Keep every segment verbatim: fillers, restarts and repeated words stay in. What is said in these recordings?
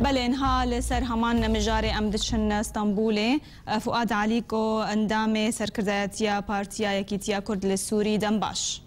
Belê, niha li ser heman mijarê em diçin Stenbûlê. Fuad Elî ku endamê serkirdayetiya Partiya Yekîtiya Kurd li Sûrî, dem baş.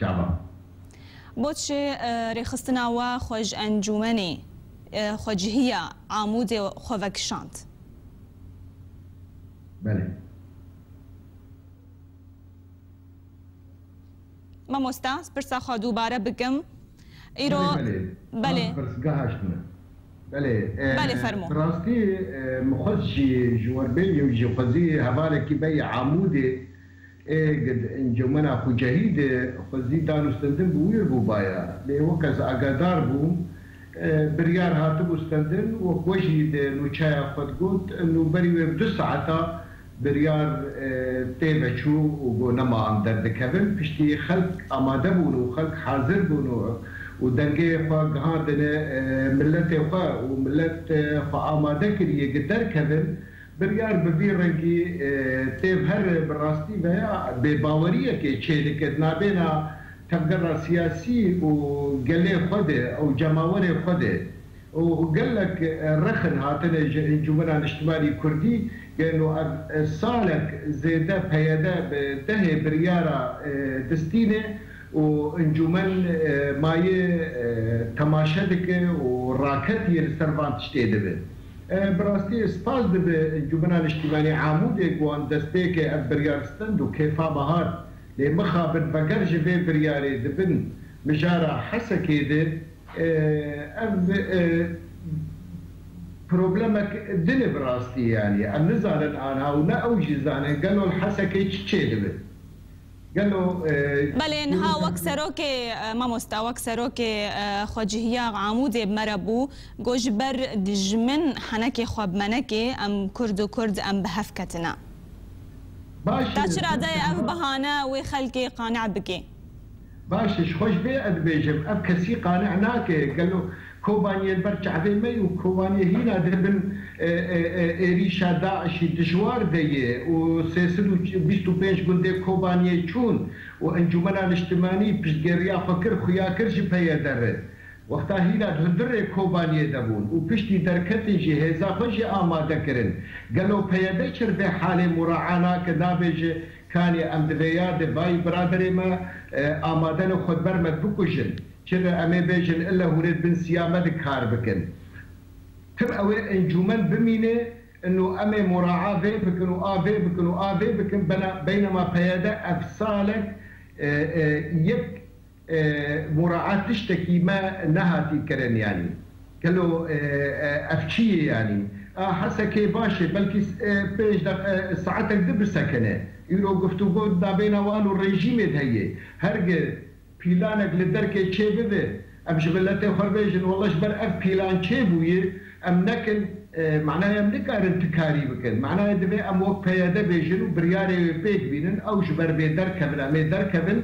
Çava. Bo çi, e, rêxistina we xwe ji encûmenê, e, xwecihiya Amûdê xwe vekişand? Belê. Mamosta, pirsa xwe dubare bikim. Îro, Belê, belê. belê. Ah, pirsgeh haşt me. Belê, e, Belê, fermo. Bi rastî, e, min xwest jî ji we bê, ew jî xwezî hevalekî beyî Amûdê, ê, gid encûmena xwecehî de xwezî dan û stendin bi wî re bûbaya. Lê wek ez agadar bûm, e, biryar hatibû stendin, wek we jî di nûçeya xwe digot, nû berî wê bi du saeta biryar, e, tê veçû û got, nema em derdikevin. Piştî xelk amade bûn û xelk hazir bûn û, û dengê xwe gihandine, e, miletê xwe û milet, e, xwe amade kiriye ki derkevin. Biryar bi vî rengî, e, tê her bi rastî veya bêbaweriyekê çêdike di nabêna tevgera siyasî û gelê xwe de û cemawerê xwe de. û gelek, e, rexin hatine ji Encûmena Niştimanî Kurdî, gelo ev, e, salek zêde P Y D bi dehê biryara, e, distîne û encûmen, e, mayê, e, temaşe dike û raketiyê li ser van tiştê dibe. E, bi rastî spas dibe Encûmena Niştimanî Amûdê ku wan destpêkê ev biryar stend û kêfa me hat. Lê mixabin veger ji vê biryarê di bin mijara Hesekê de, e, ev, e, problemek din e bi rastî, yanî em nizanin anha û ne ew jî zanin gelo li Hesekê çi çêdibe. Gelo, e, Belê, niha wek serokê, e, mamosta, wek serokê, e, xwecihiya Amûdê bi me re bû, got, ji ber dijmin henekê xwe bi me neke, em Kurd û Kurd em bi hev ketine. Baş e, Ta çi radeyê ev behane wê xelkê qane bike? Baş e, ji xwe ji vê ez dibêjim, ev kesî qane nake. Gelo Kobaniyê li ber çavê me û Kobaniyê hîna di bin, e, e, e, êrîşa DAIŞî dijwar de ye û sê sed û bîst û pênc gundê Kobaniyê çûn û Encûmena Niştimanî piştgiriya xwe kir, xuya kir ji P Y D re. Wexta hîna di hundirê Kobaniyê de bûn û piştî derketin jî hêza xwe jî amade kirin. Gelo P Y D çi vê halê mura'a nake, nabêje, kanê em di vê ya de vayî biraderê me, e, amade ne xwe ber me bikujin. Çi re em ê bêjin, ille hûn ê bin siya me de kar bikin. Tim ew ê encûmen bimîne, ino em ê mura'a vê bikin û a vê bikin û a vê bikin, bena-, beynema P Y D ev salek, e, e, yek e, muraet tiştekî me nehatî kirin, yanî. Gelo, e, e, ev çi ye, yanî? A, Hesekê baş e, belkî, e, pênc deq-, e, saetek di bisekine. Îro guftûgo nabêna wan û rejîmê de heye. Hergi pîlanek li derkê çê bibe, em ji miletê xwe bêjin, wela ji ber ev pîlan çêbûye, em nekin, e, manaya em nikarin ti karî bikin. Manaya divê em wek P Y D bêjin û biryarê wê pêk bînin, ew ji ber bê derkevin, em ê derkevin,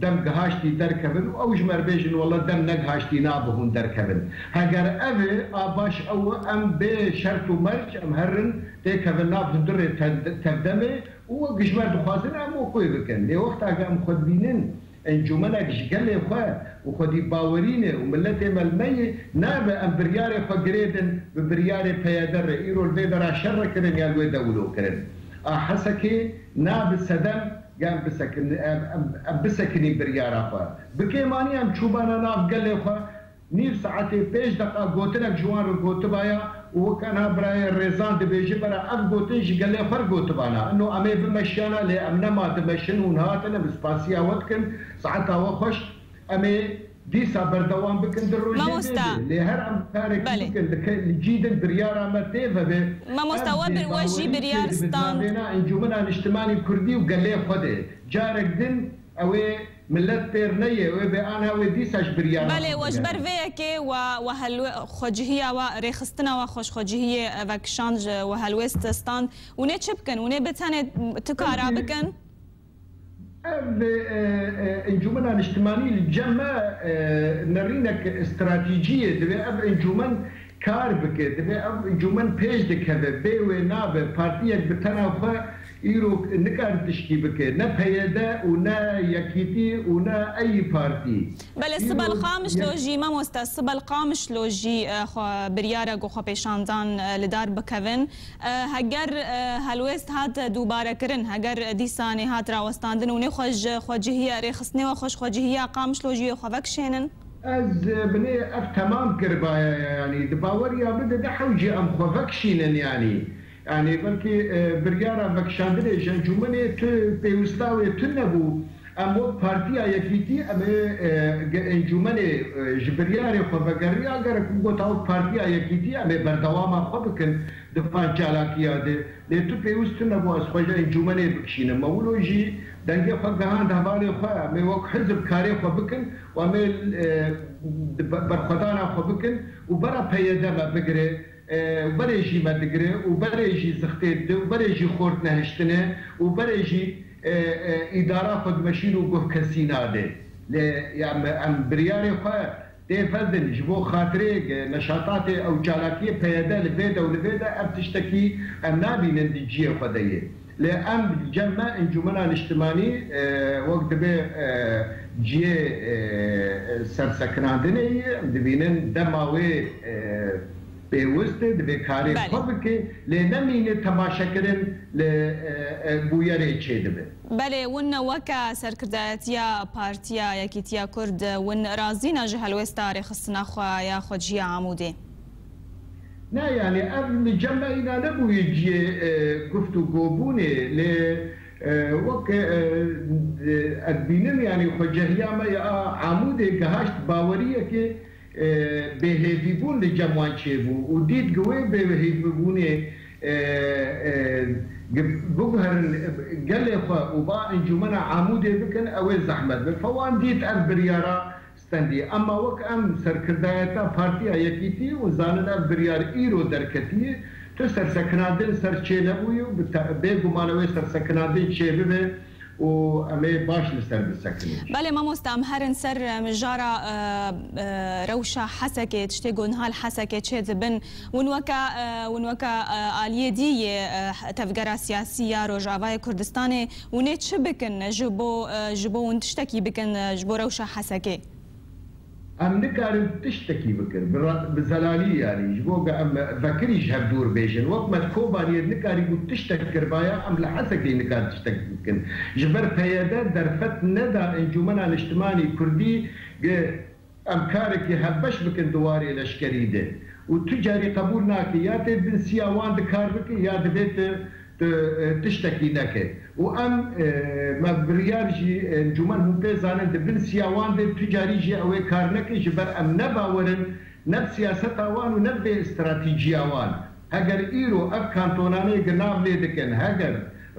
dem gihaştî derkevin û ew ji me re bêjin, wela dem negihaştî nabe hûn derkevin. Heger ev e, a baş ew e, em bê şert û merc, em herin têkevin nav hundirê tev-, tevdemê û wek ji me re dixwazin, em wek wê bikin. Lê wexta ke em xwe dibînin, Encûmenek ji gelê xwe û xwedî bawerî ne û miletê me li me ye, nabe em biryarê xwe girêdin bi biryarê P Y D re, îro li vê dera şer re kirin ya li wê dewilo kirin. A Hesekê nabe sedem ya em bisekin-, em, em, em bisekinî biryara xwe. Bi kêmanî em çûbana nav gelê xwe, nîv saetê pênc deqa gotinek ji wan re gotibaya û wek ena birayê Rêzan dibêje, bera ev gotin ji gelê xwe re gotibana. Ino em ê bimeşiyana, lê em nema dimeşin, hûn hatin, em spasiya we dikin, saeta we xweş, em ê dîsa berdewam bikin di rojê Mamosta. Vê de. Lê her em karekî Belê. Bikin, li ke-, li cî din biryara me tê vebe. Mamosta, Ev we bir-, we jî bêbawerî biryar tê di stand. Navêna Encûmena Niştimanî Kurdî û gelê xwe de. Carek din ew ê Milet têr neyê, wê bê ana wê dîsa ji biryara Belê, xwe we ji ber bigere. Vê yekê we, we helwe-, xwecihiya we, rêxistina we xweşxwecihiyê, e, vekişand ji we helwêst stand. Hûn ê çi bikin? Hûn ê bi tenê tu kara Belkî bikin? Ev, e, e, encûmena niştimanî li cem me, e, nerînek stratejî ye. Divê ev encûmen kar bike, divê ev encûmen pêş dikeve, bê wê nabe, partiyek bi tena xwe îro nikare tişkî bike, ne P Y D û ne Yekîtî û ne eyî partî. Belê, Sibel Qamişlo jî, mamoste, Sibel Qamişlo jî, e, xwe biryare ku xwepêşandan, e, li dar bikevin. E, heger, e, helwêst hat dûbarekirin, heger dîsanê hat rawestandin û nê xwe ji xwecihî, rêxistinê we xwe ji xwecihîya Qamişlo jî wê xwe vekişênin? Ez, e, binê ev temam kiribaye, yanî di baweriya min de ne hewce em xwe vekişînin, yanî. Yanî belkî, e, biryara vekişandinê ji encûmenê tu pêwista wê tune bû. Em wek Partiya Yekîtî em ê, e, ge-, encûmenê, e, ji biryarê xwe vegeriya, gerek bigota wek Partiya Yekîtî em ê berdewama xwe bikin di van çalakiya de. Lê tu pêwist tune bû ez xwe ji encûmenê bikişînim. Me wilo jî dengê xwe gihand hevalê xwe, em ê wek hizb karê xwe bikin û em ê, e, di be-, berxwedana xwe bikin û bera P Y D me bigire. E, û berê jî me digire û berê jî zixtê dide û berê jî xort nehiştine û berê jî, e, e, îdara xwe dimeşîn û guh kesî nade. Lê ya me, em biryarê xwe tê vedin ji bo xatirê, e, neşatatê ew çalakiyê P Y D li vê de û li vê de ev tiştekî em nabînin di cihê xwe de yê. Lê em cem me Encûmena Niştimanî, e, wek dibe, e, cihê, e, sersekinandinê ye, em dibînin dema wê, e, pêwist e, divê karê Belê. xwe bike, lê nemîne temaşekirin li, e, e, bûyerê çêdibe. Belê, win weke serkirdayetiya Partiya Yekîtiya Kurd, win razî ne ji helwêsta rêxistina xwe ya xwecihî ya Amûdê? Ne, yanî ev li cem me îna nebûye cihê, e, guft û gobûnê, lê, e, wek, e, e, ez dibînim, yanî xwecehiya me ya Amûdê gihaşt baweriyekê, e, bêhêvîbûn li cem wan çêbû û dît ku wê bêhêvîbûnê, e, e, gi-, biguherin gelê xwe û ba encûmena Amûdê bikin, ew ê zehmet be. Fe wan dît ev biryara stendî. Ema wek em serkirdayeta Partiya Yekîtî û zanin ev biryar îro derketiye, tu sersekinandin ser çê nebûye û bi te-, bêguman ew ê sersekinandin çêbibe û em ê baş li ser bisekinin. Belê mamoste, em herin ser, e, mijara, e, e, rewşa Hesekê, tiştê ku niha li Hesekê çêdibin. Win weke, e, win weke, e, aliyê dî yê, e, tevgera siyasî ya Rojavayê Kurdistanê, hûn ê çi bikin ji bo, e, ji bo hûn tiştekî bikin, e, ji bo rewşa Hesekê? Em nikarin tiştekî bikin, bi ra-, bi zelalî, yanî ji bo ku em vekirî ji hev dûr bêjin. Wek me di Kobaniyê nikarîbû tiştek kiribaya, em li Hesekê nikar tiştek bikin. Ji ber P Y D derfet neda Encûmena Niştimanî Kurdî, ge-, em karekî hevbeş bikin di warê leşkerî de. Û tu carî qebûl nake, ya tê bin siya wan di kar bike, ya divê tu tu, e, tiştekî neke. Û em, e, me biryar jî, e, encûmen hûn pê zanin, di bin siya wan de tu carî jî ew ê kar neke, ji ber em ne bawer in, ne bi siyaseta wan û ne bi vê stratîjiya wan. Heger îro ev kantonanê gi nav lê dikin, heger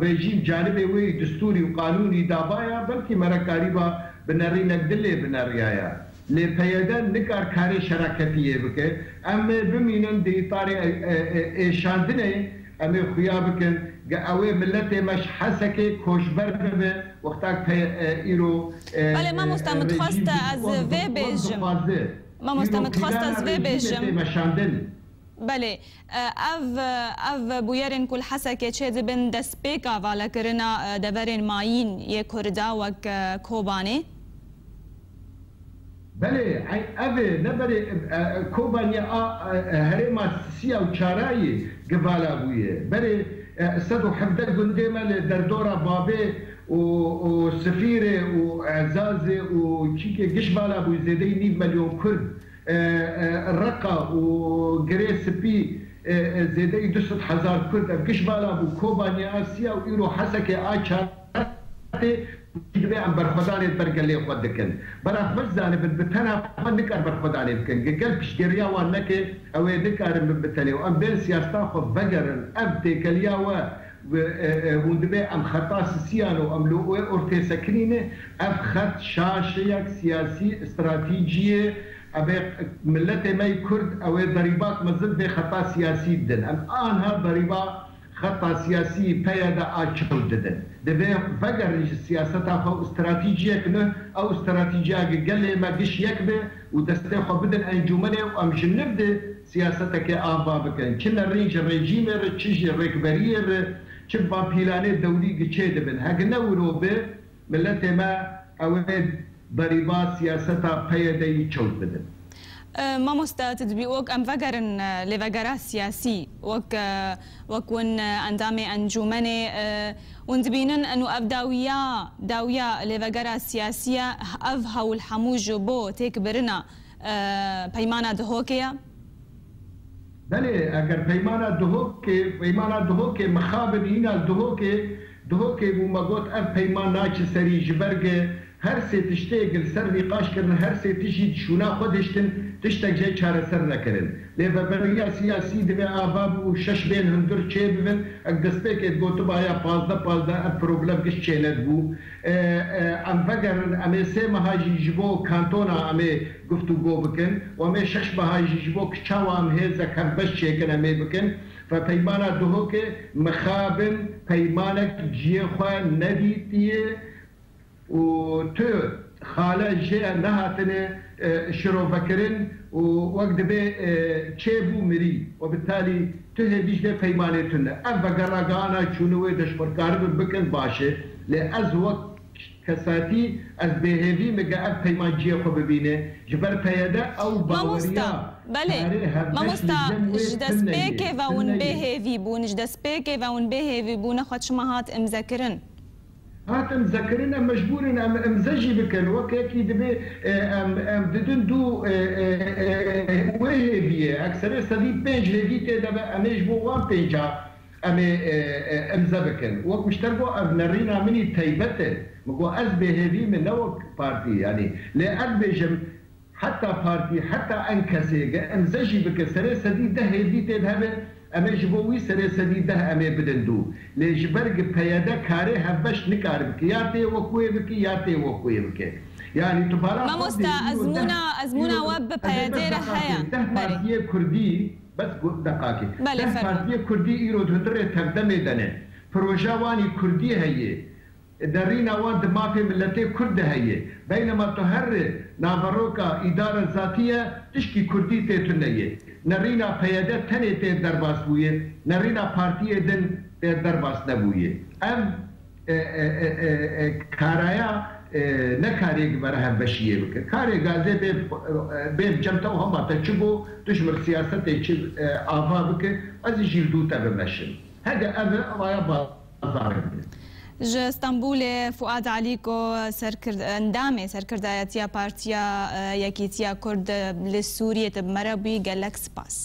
rejîm canibê wê yî distûrî û qanûnî dabaya, belkî me re karîba bi nerînek dilê bineriyaya. Lê P Y D nikar karê şeraketiyê bike. Em ê bimînin di îtarê, e, e, êşandinê, em ê xuya bikin, ge ew ê miletê me ji Hesekê koçber bibe, wexta ku, e, îro, e, Belê, e, mamoste, e, min dixwest rejîm ez vê bêjim. Dixwaze. Mamoste, Îro min dixwest ez plana vê rejîmê bêjim. Tê meşandin. Belê, e, ev, ev bûyerên ku li Hesekê çêdibin destpêka valekirina, e, deverên mayîn yê Kurda wek, e, Kobanê? Belê, ey, ev e, ne berê, e, e, Kobaniya a, e, e, herêma sisiya û çarayê givala bûye. Berê, e, sed û hevdeh gundê me li derdora Babê û, û Sifîrê û Ezazê û çîkê giş vala bûye, zêdeyî nîv milyon Kurd. E, e, Reqa û Girê Spî, e, e, zêdeyî du sed hezar Kurd ev giş vala bû. Kobaniya a siya û îro Hesekê a çar tê, divê em berxwedanê ber gelê xwe dikin. Bera xwe zanibin, bi tena xwe nikar berxwedanê bikin. Ge gel piştgiriya wan neke, ew ê nikarin bin bi tenê. Û em bên siyaseta xwe vegerin. Ev têkeliya we, e, e, hûn dibê em xeta sisiyan û em li wê ortê sekinîne. Ev xet şaşeyek siyasî, stratejiyê, ev ê miletê me yê Kurd, ew ê derîbak mezin vê xeta siyasî didin. Em anha derîba xeta siyasî P Y D a çew didin. Divê vegerin ji siyaseta xwe û stratejiyek nû, ew stratejiyeke gelê me giş yek be û destê xwe bidin encûmenê û em ji nû de siyaseteke ava bikin. Çi nerîn ji rejîmê re, çi ji rêkberiyê re, Çi va pîlanê dewrî giçê dibin. Heke ne wilo bi, miletê me ew ê berîva siyaseta P Y D'yî çewt bidin. E, mamoste, tu dibî wek em vegerin, e, lêvegera siyasî, wek, e, wek win, e, endamê encûmenê, e, win dibînin eno ev dawiya, dawiya lêvegera siyasî ye, ev hewl hemû ji bo têkbirina, e, peymana Duhokê ye? Belê, eger peymana Duhokê, peymana Duhokê mixabin, hîna li Duhokê, Duhokê bû, me got ev peyman naçe serî, ji ber ge her sê tiştê ge li ser nîqaş kirin, her sê tişt jî di şûna xwe dihiştin, tiştek jê çareser nekirin. Lêveberiya siyasî divê ava bû û şeş bên hundir çêbibin, ek destpêkê digotiba ya pazdeh pazdeh ev problem giş çênedibû. E, e, em vegerin, em ê sê meha jî ji bo kantona em ê guftûgo bikin û em ê şeş meha jî ji bo ki çawa em hêzek hevbeş çêkin em ê bikin. Ve peymana Duhokê mixabin peymanek cihê xwe nedîtiye û tu xale jê nehatine, e, şirovekirin û wek dibê, e, çêbû mirî û bi talî tu hêvî ji vê peymanê tune. Ev vegera gana çûne wê de ji xwe karibin bikin baş e. Lê ez wek kesatî ez bêhêvî me ge ev peyman cihê xwe bibîne. Ji ber P Y D ew Mamosta, baweriya belê. Karê hevbeş Mamosta, li cem wê ji tune ye, destpêkê ve hûn tune ye. Bêhêvî bûn, ji destpêkê ve hûn bêhêvî bûne, xwe çima hat imzekirin? Hat imzekirin, em mecbûr in em imze jî bikin. Wek yekî dibê, e, em, em didin dû, e, e, e, wê hêviyê. Ekserê sedî pênc hêvî tê de be, em ê ji bo wan pênca em ê, e, e, imze bikin. Wek min ji te got, ev nerîna min î teybet e. Min got, ez bêhêvî me ne wek partî, yanî. Lê ez bêjim, heta partî, heta en kesê ge imze jî bike, serê sedî deh hêvî tê de hebe, em ê ji bo wî serê sedî deh em ê bidin dû. Lê ji ber gi P Y D karê hevbeş nikare bike. Ya tê wek wê bike, ya tê wek wê bike. Yanî tu bala xwe Mamosta, dê, îro deh, ezmûna, ezmûna îro we bi deh, P Y D re heye. Deh Belê. Partiyê Kurdî, bes gu-, deqakê. Belê, Deh fermo. Partiyê Kurdî îro di hundirê tevdemê de ne. Proje wanî Kurdî heye. Derîna wan di mafê miletê Kurd de heye. Beynema tu herre naveroka îdare zatî ye, tişkî Kurdî tê tune ye. Nerîna P Y D tenê tê derbas bûye, nerîna partiyê din tê derbas nebûye. Ev, e, e, e, e, e, karaya, e, ne karê gi bere hevbeşiyê bike. Karê gazê bê, e, bê cem te û hema te çi go, tu ji mir siyasetê çi, e, ava bike, ez jî li dû te bimeşim. Hege ev e, avaya ba-, Ji Stenbolê Fuad Alîko, serkird-, endamê serkirdayetiya Partiya, e, Yekîtiya Kurd li Sûriyê, tu bi me re bûyî, gelek spas.